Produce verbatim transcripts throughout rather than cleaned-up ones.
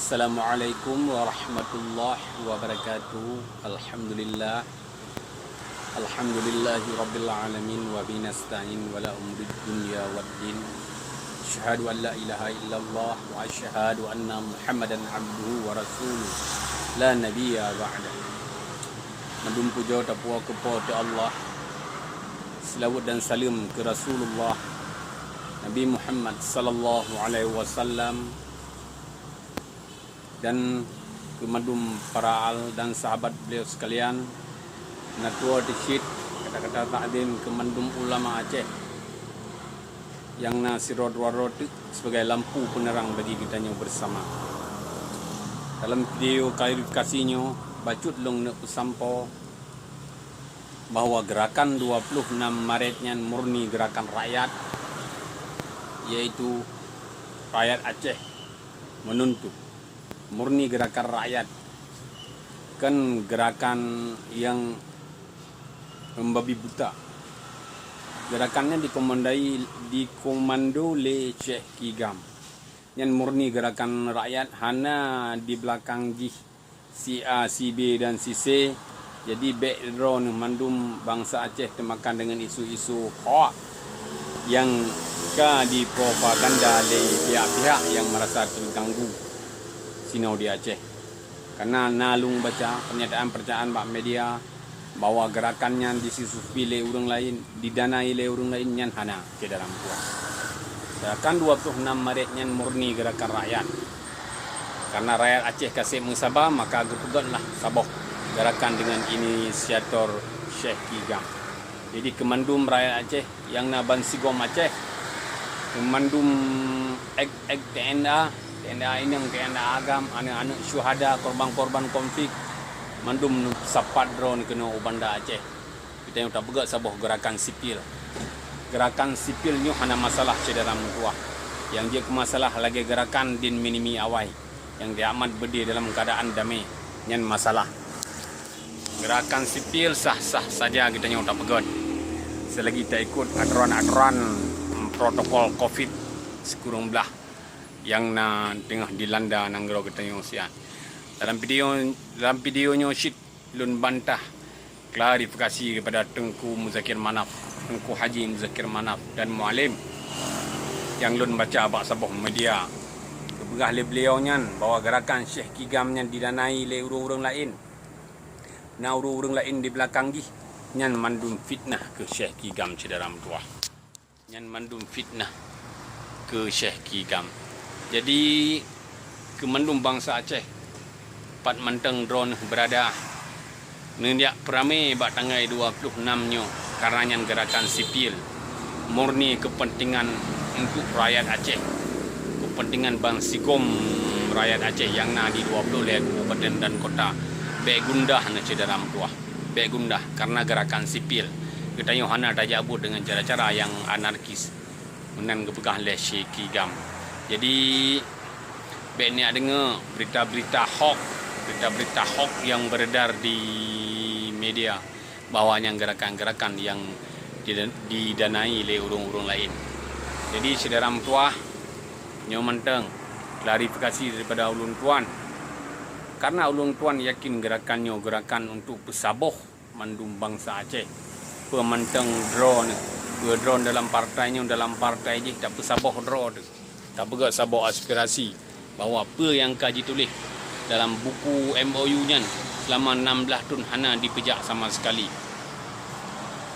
Assalamualaikum warahmatullahi wabarakatuh. Alhamdulillah. Alhamdulillahi rabbil alamin, wa bihi nasta'in, wa la umuri dunya waddin. Asyhadu an la ilaha illallah wa asyhadu anna Muhammadan abduhu wa rasuluh. La nabiyya ba'da. Mandum pujoe tapuwoe keu Po teu Allah. Selawat dan saleuem keu Rasulullah Nabi Muhammad sallallahu alaihi wasallam dan keu mandum para al dan sahabat beliau sekalian. Natuwa teucit kata-kata takzim keu mandum ulama Aceh nyang na sidroe-droe teuk sebagai lampu peuneurang bagi geutanyoe beusama. Dalam video klarifikasi nyoe, bacut lôn neuk peusampoe bahwa gerakan dua puluh enam Maret nyan murni gerakan rakyat, yaitu rakyat Aceh menuntut. Murni gerakan rakyat, kon gerakan nyang membabi buta. Gerakan nyan dikomandoi, dikomando lé Syekh Kigam. Nyan murni gerakan rakyat, hana di beulakang jih si A, si B dan si C. Jadi bék droeneuh mandum bansa Aceh teumakan deungon isu-isu hoax nyang ka dipropaganda lé pihak-pihak nyang merasa terganggu sinoe di Aceh. Karena na lôn baca pernyataan-pernyataan bak media bahwa gerakan nyan disusupi lé ureuëng laén, didanai lé ureuëng laén, nyan hana, syedara meutuwah. Gerakan dua puluh enam Maret nyan murni gerakan rakyat. Karena rakyat Aceh ka seb meusaba, maka geupeugötlah saboh gerakan deungon inisiator Syekh Kigam. Jadi keu mandum rakyat Aceh nyang na bansigom Aceh, keu mandum ek-ek T N A, T N A inong, T N A agam, aneuëk-aneuëk syuhada, korban-korban konflik, mandum sapat droeneuh keunoe u Banda Aceh. Geutanyoe tapeugöt saboh gerakan sipil. Gerakan sipil nyoe hana masalah, syedara meutuwah. Nyang jeuet keu masalah lagée gerakan din minimi awai nyang jiamat beudé dalam keuadaan damé, nyan masalah. Gerakan sipil sah-sah saja geutanyoe tapeugöt, seulagi taikot atoran-atoran protokol covid sikureueng blaih nyang na teungoh dilanda nanggroe geutanyoe siat. Dalam video, dalam video nyoe cit lôn bantah klarifikasi kepada Teungku Muzakir Manaf, Teungku Haji Muzakir Manaf dan Mualem nyang lôn baca bak saboh media. Geupeugah lé beliau nyan bahwa gerakan Syekh Kigam nyan didanai lé ureuëng-ureuëng laén. Na ureuëng-ureuëng laén di beulakang jih, nyan mandum fitnah keu Syekh Kigam, syedara meutuwah. Nyan mandum fitnah keu Syekh Kigam. Jadi, keu mandum bansa Aceh, pat mantong droeneuh beurada, neujak peuramé bak tanggai dua puluh enam nyoe, karena nyan gerakan sipil, murni keupeuntengan untuk rakyat Aceh, keupeuntengan bansigom rakyat Aceh nyang na di dua puluh lhée kabupaten dan kota. Bék gundah na, syedara meutuwah, bék gundah, karena gerakan sipil. Geutanyoe hana tajak buet deungon cara-cara nyang anarkis, meunan geupeugah lé Syekh Kigam. Jadi, bék neujak deungoe berita-berita hoax, berita-berita hoax nyang beredar di media bahwa nyan gerakan-gerakan nyang dida-, didanai lé ureuëng-ureuëng laén. Jadi, syedara meutuwah, nyoe mantong klarifikasi daripada ulôn tuan. Karena ulôn tuan yakin gerakan nyoe gerakan untuk peusaboh mandum bansa Aceh. Peue mantong droeneuh, peue droeneuh dalam partai nyoe, dalam partai jih tapeusaboh droe teuh. Tapeugah saboh aspirasi bahwa peue nyang ka jituléh dalam buku M O U nyan selama enam belas thon hana dipeujak sama sekali.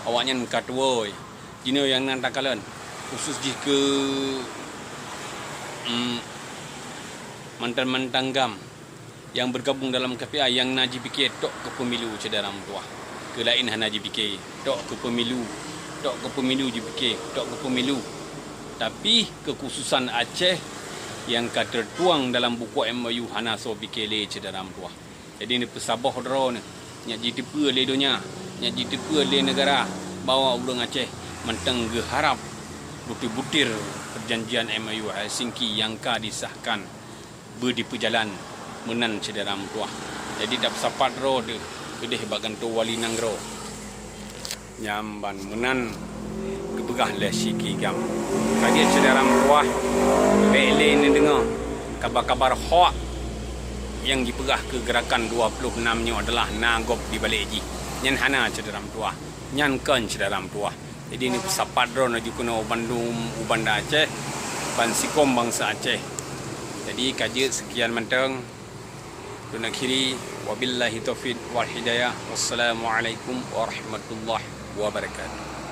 Awaknyan ka tuwoe, jinoe nyang na takalon, khusus jih keu, em, mantan-mantan GAM nyang bergabung dalam K P A nyang na jipike tok keu pemilu, syedara meutuwah. Keu laén hana jipike, tok keu pemilu, tok keu pemilu jipike, tok keu pemilu. Tapi, keukhususan Aceh nyang ka teutuang dalam buku M O U hana soe pike lé, syedara meutuwah. Jadi, neupeusaboh droeneuh, nyak jiteupeue lé donya, nyak jiteupeue lé neugara bahwa ureuëng Aceh mantong geuharab butir-butir perjanjian M O U Helsinki nyang ka disahkan beudipeujalan meunan, syedara meutuwah. Jadi, tapeusapat droe deuh keudeh bak gantoe wali nanggroe. Nyan ban meunan geupeugah lé Syekh Kigam. Ka jeuet, syedara meutuwah, bék lé neudeungoe kabar-kabar hoax Nyang jipeugah keu geurakan dua ploh nam nyoe adalah na gob di balek jih. Nyan hana syedara meutuwah. Nyan kon syedara meutuwah. Jadi neupeusapat droe laju keunoe u bandum, u Banda Aceh, ban sikom bansa Aceh. Jadi ka jeuet seukian mantong. Lôn akhiri, wabillahi taufiq wal hidayah. Wassalamualaikum warahmatullahi wabarakatuh.